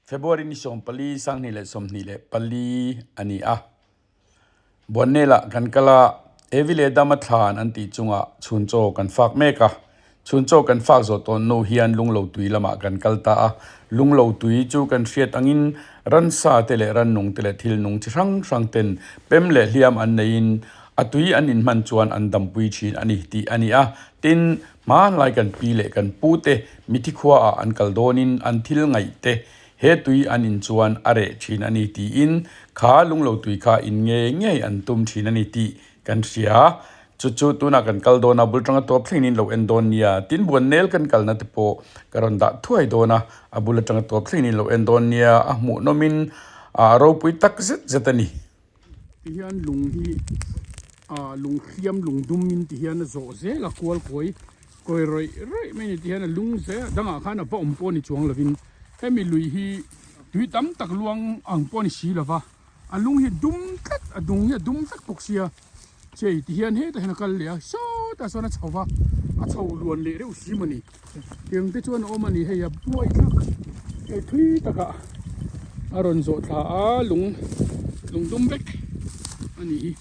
February ni 14 2024 a ni a. Buannelah kan kal a, Evi leh Adama thlan an tih chungah chhun chaw kan fak mek a. Chhun chaw kan fak zawh tawn hnu hian Lunglo tui lamah kan kal ta a. Lunglo tui chu kan hriat angin ransa te leh rannung te leh thil nung chi hrang hrang ten pem leh hliam an neiin a tui an inhman chuan an dampui thin a ni tih a ni a. Tin, Hmanlai kan pi leh kan pu te mithi khuaah an kal dawnin an thil ngaih te he tui an in chuan a reh thin a ni tiin kha lunglo tui kha in ngei ngei an tum thin a ni tih kan hria. Chu chu tunah kan kal dawn a, bul tanga tawp thlengin in lo en dawn nia. Tin Buannel kan kalna te pawh ka rawn dah thuai dawn a, a bul atanga tawp thlengin in lo en dawn nia, a hmuhnawmin a ropui tak zet zet a ni. Ti hian lung hi ah lung hriam lung dum in ti hian a zawh zel a kual kawi kawi rawih rawih mai a ni ti hian a lung zel a dangah khan a va awm pawh a ni chuang lovin hemi lui hi tui tam tak luang ang pawh a ni si lova a lung hi a dum tlat a dung hi a dum vek bawk sia chei ti hian hetah hian a kal leh a sawtah sawn a chho va a chho luan leh reuh si maw ni. Tiang te chuan a awm a ni hei a buai thlak hei thui takah a rawn zawh thla a lung lung dum vek a nih hi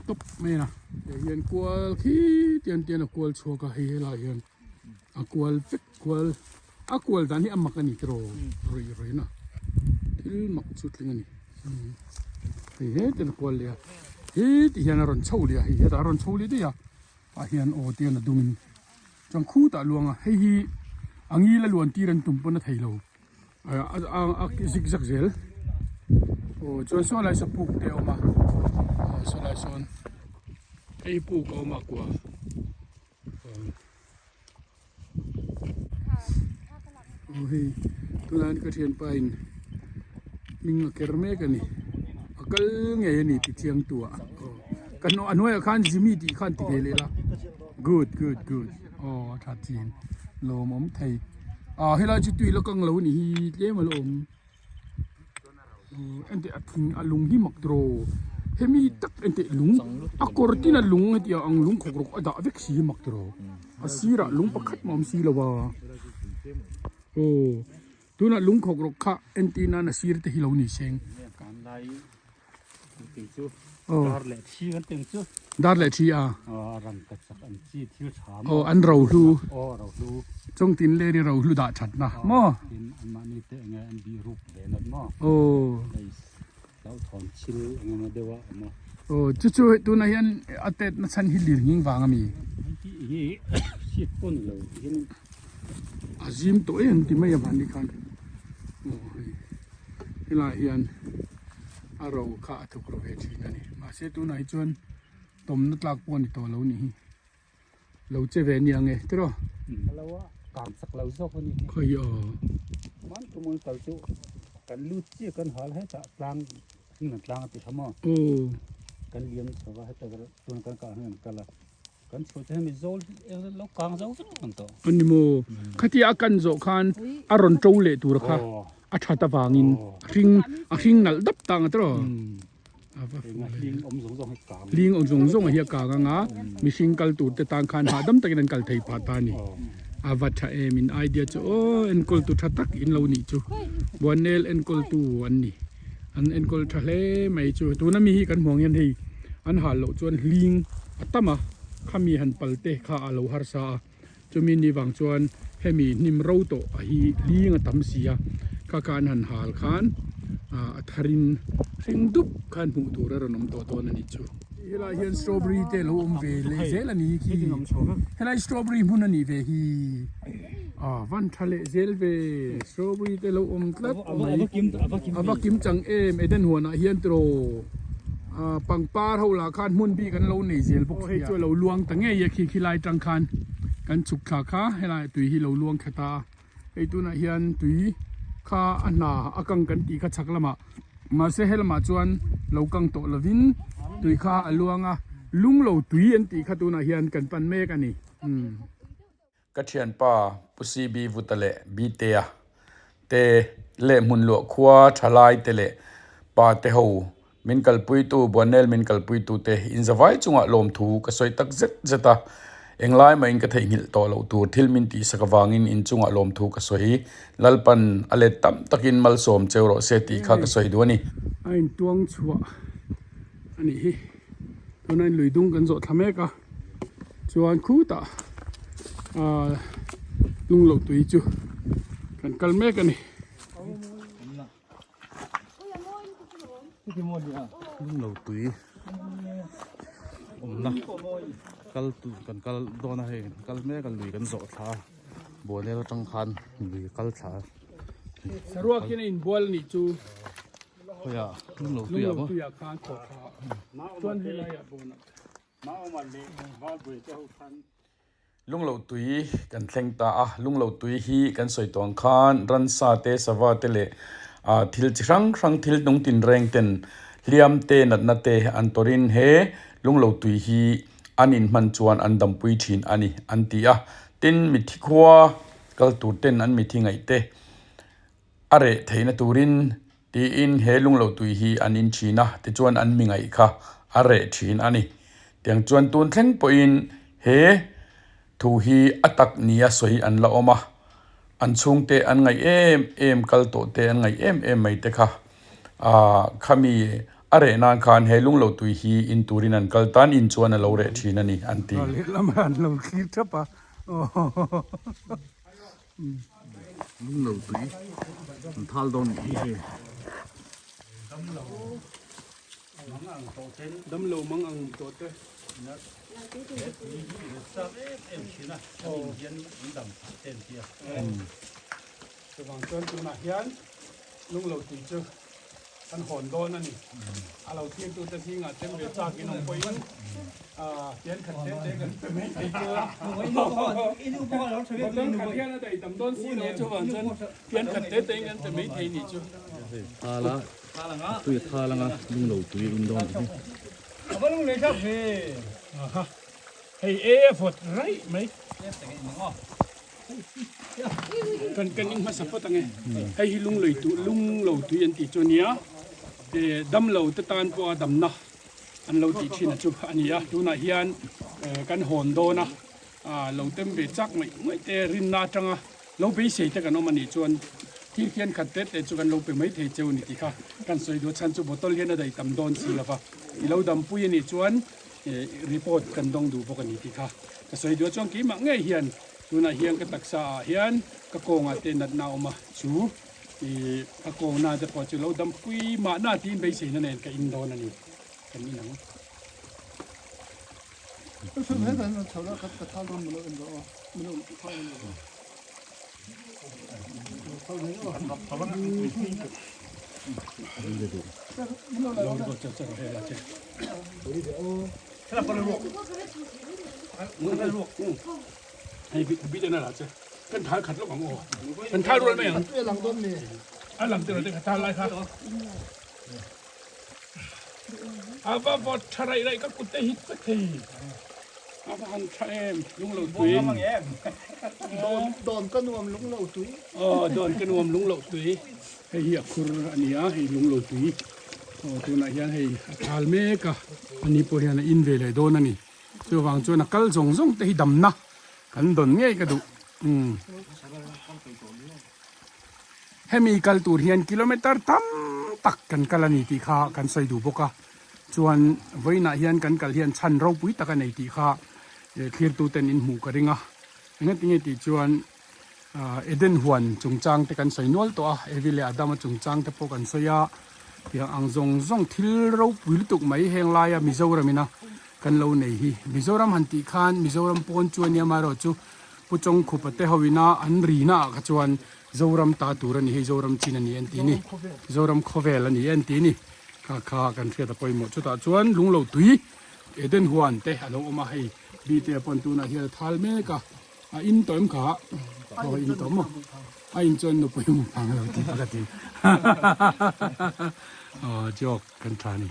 tawp mai a hei hian kual khi tian tian a kual chhuak a hei helai hian a kual vek kual a kual dan hi a mak a ni tiraw rawih rawih na thil mak chu tling a ni hei hetin a kual leh a hi ti hian a rawn chho leh a hei hetah a rawn chho leh daih a tah hian aw tian a dum in. Chuan khutah luang a, hei hi a ngil a luan tir an tum pawn a thei lo a zig zag zel aw chuan saw lai saw puk te a awm a aw saw lai sawn hei hi puk a awm a kua aw hei tunah hian ka thianpa in hming a ker mek a ni a kal ngei a ni ti chiang tu ah aw ka a hnuaiah khan Jimmy tih khan ti ve leh la. Good good good aw a tha chin lawm awm thei ah helai chu tui la kang lo ni hi tlem a la awm enteh a thing a lung hi mak tiraw hemi tak enteh lung a kawr tin a lung hetiang ang lung khawk rawk a dah vek si hi mak tiraw a sirah lung pakhat mah a awm si lo a aw tunah lung khawk rawk kha entir nan a sir te hi lo ni seng. Dar leh thi kan teng chu. Dar leh thi a. Rang ka chak an chi thil tha maw. Aw an ro hlu. Aw ro hlu. Chung tin ler i ro hlu dah that na maw. Tin an mahni te enge an bih rup ve nat maw. Aw. Hei hlauh thawn thil enge maw deuh a awm a. Aw chu chu tunah hian a tet na chhan hi lir nghing vang a mi. Hei hi hriat pawh ni lo hian. A zim tawh em ti mai a mahni khan. Aw hei helaiah hian. A ro kha a thuk ro ve thin a ni. Mahse tunah hi chuan tawmna tlak pawh a ni tawh lo nih hi. Lo che ve nia nge tiraw? Hello a kang chak lo zawk a ni. Khawi aw. Man tumul kal chu kan lut chiah kan hal hetah tlang hring an tlang a ti kha maw. Aw. Kan liam chho va heta tun kan kah hring an kal a. Kan chhuah chu hemi zawl lo kang zo vek ang tawh. Ani maw? Khatia a kan zawh khan a rawn to leh tur kha a that avangin a hring a hring nalh dap ta ang a tiraw? A va fuh hle. Hling awm zawng zawng hi kang. Hling awm zawng zawng hi a kang ang a, mihring kal tur te tan khan hahdam takin an kal thei phah ta a ni. A va tha em in idea chu aw enkawl tu tha tak in lo nih chu. Buannel enkawl tu an ni. An enkawl tha hle mai chu. Tuna mi hi kan hmuh ang hian hei an hal loh chuan hling a tam a, khami han pal te kha a lo harsa a. Chumi ni vang chuan hemi hnim ro tawh a hi hling a tam si a, kha kha an han hal khan a tharin hring dup khan hmuh tur a rawn awm tawh dawn a nih chu. Helai hian strawberry te lo awm ve leh zel a ni khi. Helai strawberry hmun a nih ve hi. Ah van tha leh zel ve strawberry te lo awm tlat mai. A va kim chang em Eden huanah hian tiraw ah pangpar ho lah khan hmun bik an lo nei zel bawk sia. Hei chu a lo luang ta ngei a khi khilai tang khan kan chhuk thla kha helai tui hi lo luang khat a. Hei tunah hian tui kha a hna a kang kan tih kha chhak lamah mahse he lamah chuan lo kang tawh lovin tui kha a luang a lung lo tui an tih kha tunah hian kan pan mek a ni umm. Ka thianpa Pu CB Vuta leh Bitea te leh hmunluah khua thalai te leh pa te ho min kalpuitu Buannel min kalpuitu te inzavai chungah lawmthu ka sawi tak zet zet a. Englai mahin ka theihnghilh tawh loh tur thil min tihsak avangin inchungah lawmthu ka sawi. Lalpan a let tam takin malsawm cheu rawh se tih kha ka sawi duh a ni. A intuang chhuah a nih hi. Tuna in lui dung kan zawh thla mek a, chuan khutah aaa lung loh tui chu kan kal mek a ni. Lung lo tui awmna kal tur kan kal dawn a hei kal mek a lui kan zawh thla a buanel atang khan lui kal thla a. Saruak hian a inbual a nih chu. Khawiah lung lo tuiah maw? Lung lo tuiah khan khawh thla chuan helaiah bawnah. Lunglo tui kan thleng ta a, lunglo tui hi kan sawi tawh ang khan ransa te sava te leh ah thil chi hrang hrang thil hnung tin reng ten hliam te natna te an tawrhin he lunglo tui hi an inhman chuan an dampui thin a ni an ti a, tin mithi khua kal tur ten an mithi ngaih te a reh theihna turin tiin he lunglo tui hi an in thin a, tichuan an mi ngaih kha a reh thin a ni. Tiang chuan tun thleng pawhin he thu hi a tak nia sawi an la awm a, an chhungte an ngaih em em kal tawh te an ngaih em em mai te kha aah khami a reh nan khan he lunglo tui hi in turin an kal tan in chuan a lo reh thin a ni an ti. Lehlamah an lo thlir thap a. Lung lo tui an thal dawn nih hi hei. Dam lo mang ang tawh te. Chuvang chuan tunah hian lung lo tui chu kan hawn dawn a ni. A lo thirtute zingah chem ve chak in awm pawhin pian khat te te kan pe mai thei chu a. Bottle khat hian a daih tam dawn si lo chuvang chuan pian khat te te in kan pe mai thei nih chu. Thal a, tui a thal anga lung lo tui a in dawn tih hi. Hei e a vawt raih mai. Kan kan in hmasa phawt ang e. Hei hi lung lei tu lung lo tui an tih chu a nia. Eh dam lo te tan pawha damna an lo tih thin a chu a ni a. Tunah hian eh kan hawn dawn a, ah lo tem ve chak ngaih ngaih te rinna atanga lo beisei te kan awm a nih chuan thil fian khat te te chu kan lo pe mai thei cheu a ni tih kha kan sawi duh a. Chhan chu bottle hian a daih tam dawn si lova i lo dampui a nih chuan eh report kan dawng duh bawk a ni tih kha ka sawi duh a. Chuan keimah ngei hian Tunah hian ka taksa ah hian ka kawngah te natna a awm a, chu ih ka kawngna te pawh chu lo dampui mahna tiin beiseina nen ka in dawn a ni, kan in ang. Hei bit bit ana la che kan thal khat lok ang aw kan thal rual mai ang a lang te te thal lai kha ava vawt tha rai rai ka kut te hit vek thei ava han tha em lung lo tui don don ka nuam lung lo tui aw don ka nuam lung lo tui hei hi a khur ania hei lung lo tui aw tunah hian hei a thal mek a ani pawh hian a in ve leh dawn ani. Chuvang chuan a kal zawng zawng te hi damna kan dawn ngei ka duh. Umm. Hemi kal tur hian kilometer tam tak kan kal a ni tih kha kan sawi duh bawk a. Chuan vawiinah hian kan kal hian chhan ropui tak a nei tih kha thlirtu ten in hmuh ka ring a. Engatinge tih chuan Eden huan chungchang te kan sawi nual tawh a, Evi leh Adama chungchang te pawh kan sawi a. Tiang ang zawng zawng thil ropui lutuk mai heng laia Mizoram ina kan lo nei hi. Mizoram han tih khan Mizoram pawn chu a nia amaherawh chu Pu Chawngkhupa te ho ina an rina ah kha chuan Zoram ta tur a ni hei Zoram chin a ni an ti ni. Zoram khawvel a ni an ti ni. Kha kha kan hriat a pawimawh. Chutah chuan Lunglo tui Eden huan te a lo awm a hei Bite pawn tunah hian a thal mek a. A in tawh em kha? Aw in tawh maw? A in chuan nupui mu phang lo tih pakhat in aw joke kan tha ni.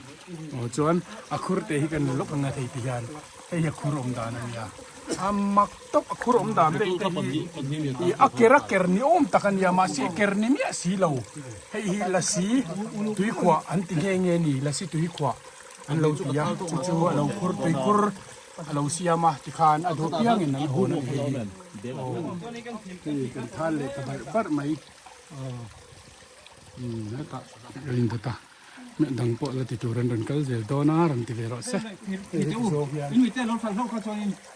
Aw chuan a khur te hi kan lawk anga thei ti hian hei hi a khur awm dan a nia. A mak tawp a khur awm dan vel te hi ih a ker a ker ni awm tak a nia mahse ker ni miah si lo. Hei hi lasi tuikhuah an ti nghe nghe ni lasi tuikhuah an lo ti a chu chu a lo khur tuikhur. a lo siam a tikhan a duh piangin an hawn a ni hei aw hei kan thal leh ta barh barh mai aw umm hetah a in dawt a meh dang pawh la ti tur an rawn kal zel dawn a rawn ti ve rawh se hei heti zawng hian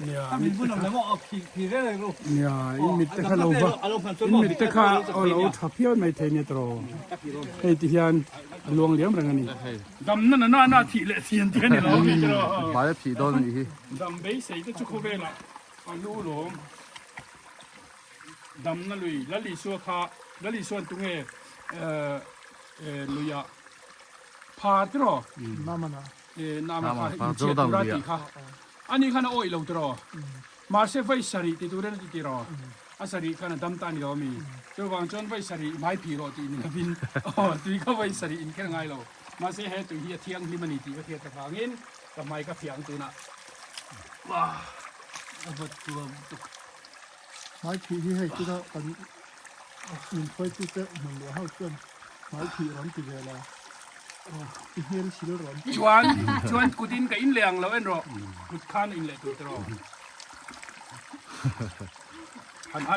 nia mit te kha nia in mit te kha lo va in mit te kha aw lo tha phian mai thei nia tawh hei ti hian a luang liam reng a ni. Dam na na na thih leh thian te ani lo mi tiraw. Hmai a phih dawn a nih hi. Dam beisei te chu khawvelah a lu lawm. Dam na lui Lal Isua kha Lal Isuan tunge luiah pha tiraw. Namana. Nama kha inchhiat tura tih kha ani khan a awih lo tiraw. Mahse vai sarih ti turin a ti tiraw. A sarih khan a dam ta a ni lo ami? Chuvang chuan vai sarih hmai phih rawh tih ni lovin aw tui kha vai sarih in kher ngai lo. Mahse he tui hi a thianghlim a ni tih ka hriat avangin ka hmai ka phiah ang tunah. Wah! A vat tuam tuk. Hmai phih hi hei chuna kan min hruaitute hmun luah ho chuan hmai phih rawn ti ve la. I hmel sil rawn. Chuan chuan kutin ka in leh ang lo en rawh. Kut khan a in leh tur tiraw. Han a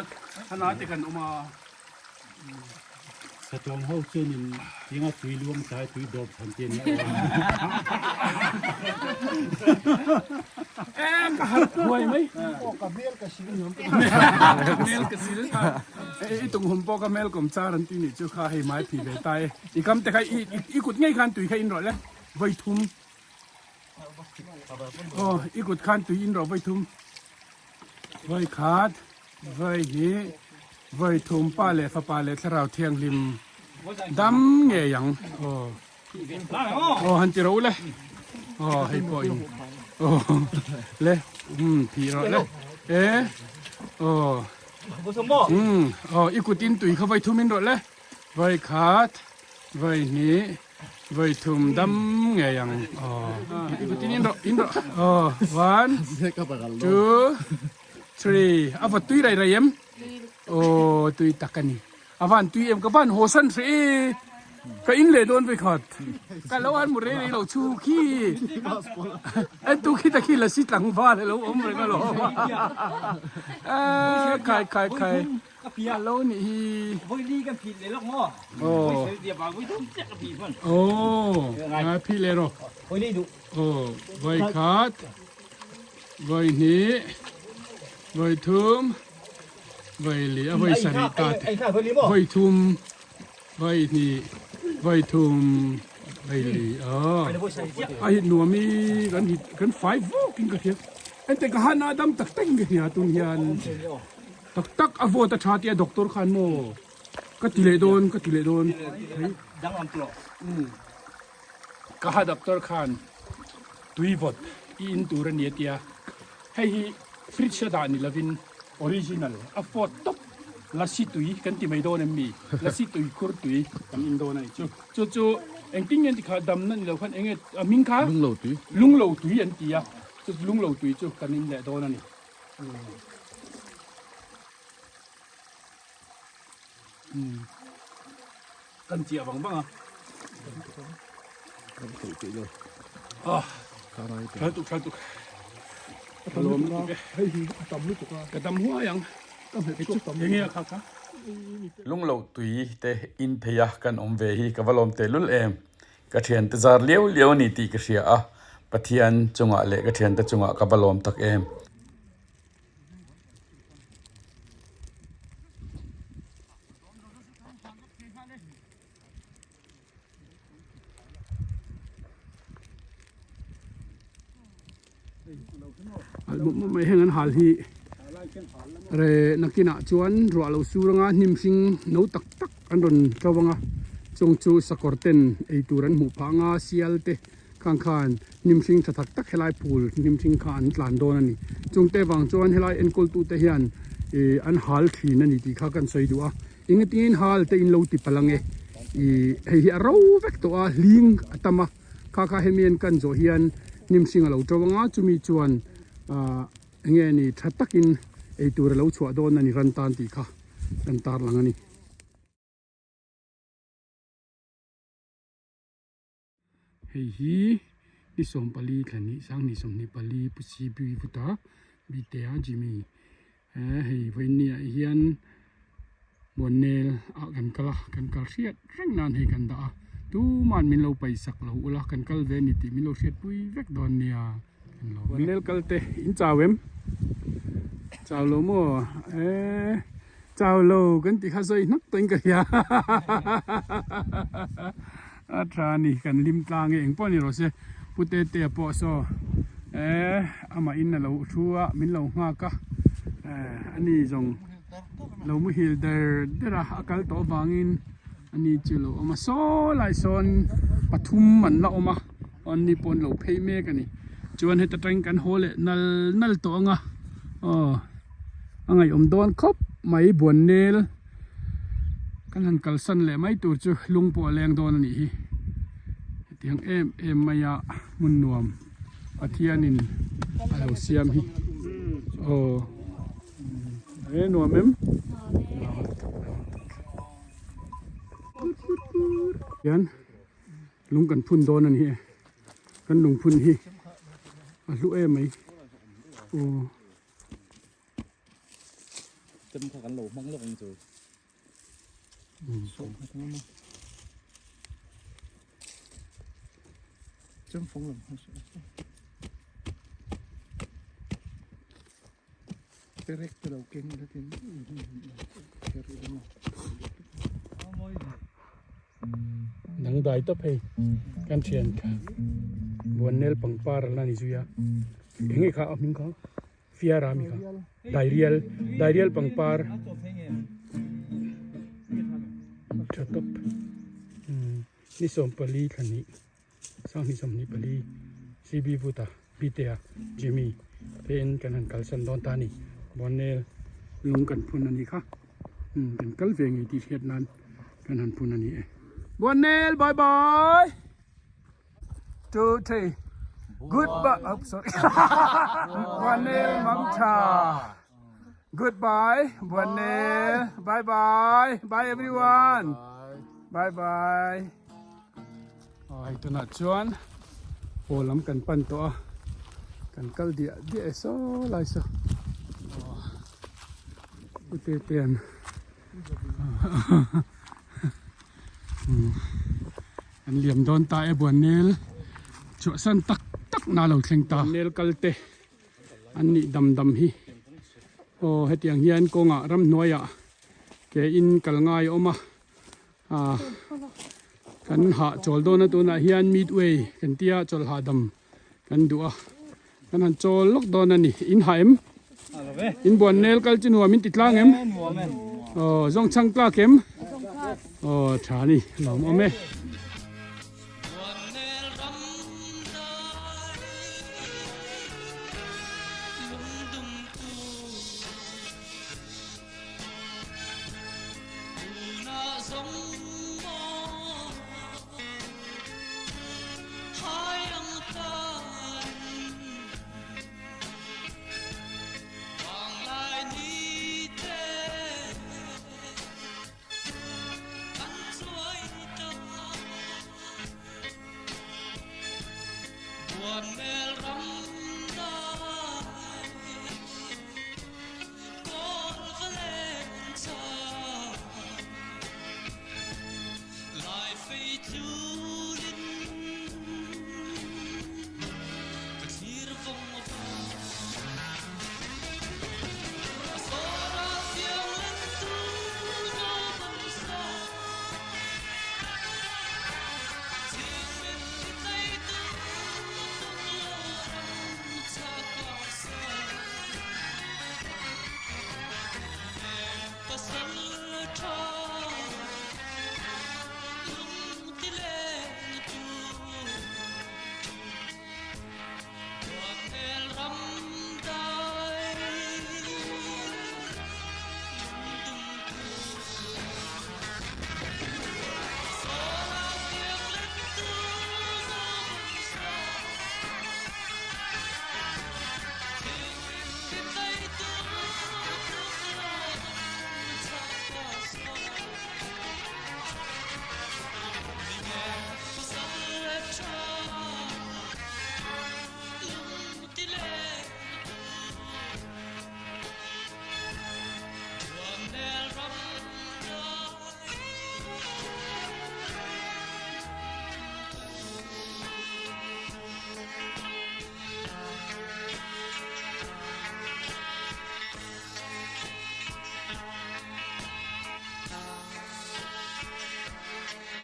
han a te kan awm a. Satawm ho chuanin tinga tui luang tlai tui dawp chhan te nia aw. E ka harh huai mai. Aw ka hmel ka sil nuam ka ti. Ka hmel ka sil. I tung hum pawh ka hmel kawm char an ti nih chu kha hei mai phi ve ta e. I kam te kha i kut ngei khan tui kha in rawh le vawi thum. Aw i kut khan tui in rawh vawi thum. Vawi khat, vawi hnih, vawi thum pa leh fapa leh thlarau thianghlim dam ngei ang. Aw aw han ti rawh u le. Aw hei pawh in aw le um phih rawh le. E aw um aw i kut in tui kha vawi thum in rawh le. Vawi khat, vawi hnih. Vawi thum dam ngei ang aw. I in rawh in rawh aw one two three a va tui rai rai em aw tui tak a ni a van tui em ka van haw san hreh e ka in leh dawn vei khat ka lo han mu rei rei lo chu khi en tu khi ta khi lasi tlangval a lo awm reng alawm a khai khai khai. Ka pi a lo nih hi. Voi li kan phit le lok maw. Voi sel dia ba voi thum chiah ka phih hman. Oh, nga phih le ro. Voi li duh. Oh, voi khat. Voi hnih. Voi thum. Voi li a voi sarih ta te. Voi thum. Voi hnih. Voi thum. Voi li. Oh. A hit nuam i kan hit kan fai vuk in ka hria. Ente ka han a dam tak tak in ka hria tun hian. Tak tak a vote a tha tia doctor khan maw ka ti leh dawn ka ti leh dawn hei ka ha doctor khan tui vote i in tur a ni a tia hei hi fridge a dah ni lovin original a vote tawp lasi tui kan ti mai dawn em mi lasi tui khur tui kan in dawn a ni chu chu chu engtin nge an ti kha damna ni lo khan enge a hming kha lunglo tui lunglo tui an ti a chu lunglo tui chu kan in leh dawn a ni. Kan chiah vang vang a. Kan thei tih lo. Ah. Thal tuk thal tuk. Ka lawm lutuk e. Hei hi a tam lutuk a. Ka dam huai ang. Ka hmet chhuak tam. Enge a kha kha. Lunglo tui te in phei a kan awm ve hi ka va lawm tehlul em. Ka thiante zar liau liau a ni tih ka hria a, Pathian chungah leh ka thiante chungah ka va lawm tak em. Mai heng an hal hi re nakinah chuan ruah lo sur anga hnim hring no tak tak an rawn to anga chung chu sakawr ten ei tur an hmuh phah anga sial te khang khan hnim hring tha tak tak helai phul hnim hring kha an tlan dawn a ni chung te vang chuan helai enkawl tu te hian ih an hal thin a ni tih kha kan sawi duh a engtin hal te in lo ti palh ange ih hei hi a ro vek tawh a hling a tam a. Kha kha hemi an kan zawh hian hnim hring a lo to ang a, chumi chuan ahh enge ni tha takin eitur a lo chhuah dawn a ni ran tan tih kha kan tarlang a ni. Hei hi Ni 14 thla ni 2024 Pu CB vuta Bitea Jimmy eh hei vawiin ah hian Buannel ah kan kal a kan kal hriat reng nan hei kan dah a tuman min lo paisak lo ula kan kal ve a ni tih min lo hriatpui vek dawn nia kan lo Buannel kal te in chau em chau lo maw eh chau lo kan tih kha sawi hnawk tawhin ka hria a tha a ni kan hlim tlang e engpawh ni rawh se Pu Tetea pawh saw eh amah in a lo thu a min lo nghak a eh ani zawng lo muhil der der a a kal tawh avangin ani chu lo awm a saw lai sawn pathum an la awm a an ni pawh an lo phei mek a ni chuan heta tangin kan haw leh nal nal tawh ang a aw a ngaihawm dawn khawp mai buannel. Kan han kalsan leh mai tur chu lung pawh a leng dawn a nih hi. Hetiang em em maia hmun nuam Pathianin a lo siam hi. Aw e nuam em? Hian lung kan phun dawn a ni e. Kan lungphun hi a hlu em mai. Aw. Chem kha kan lo hmang lawk ang chu. Chem fawng lam hmang suh. Perek te lo keng ila tin kher ila maw. Dangdai tawp hei kan thian kha Buannel pangpar a la ni zui a eng nge kha a hming kha Fiara mi kha Dairial Dairial pangpar tha tawp ni 14 thla hnih sanghnih 24 CB Vuta Pitea Jimmy te in kan han kalsan dawn ta a ni Buannel lung kan phun a ni kha. Kan kal ve ngei tih hriat nan kan han phun a ni e. Buannel bye bye two three goodbye oh sorry Buannel mangtha goodbye Buannel bye bye bye everyone bye bye aw hei tunah chuan haw lam kan pan tawh a kan kal diah diah e saw lai saw aw pu te te an an liam dawn ta e buannel chhuahsan tak tak na lo thleng ta buannel kal te an nih dam dam hi aw hetiang hian kawngah ramhnuaiah ke in kal ngai a awm a. Ah kan hah chawl dawn a tunah hian midway kan tia chawlh hahdam kan duh a kan han chawl lawk dawn a ni in hah em in buan nel kal chu nuam in ti tlang em aw zawng chhang tlak em aw tha a ni lawm awm e.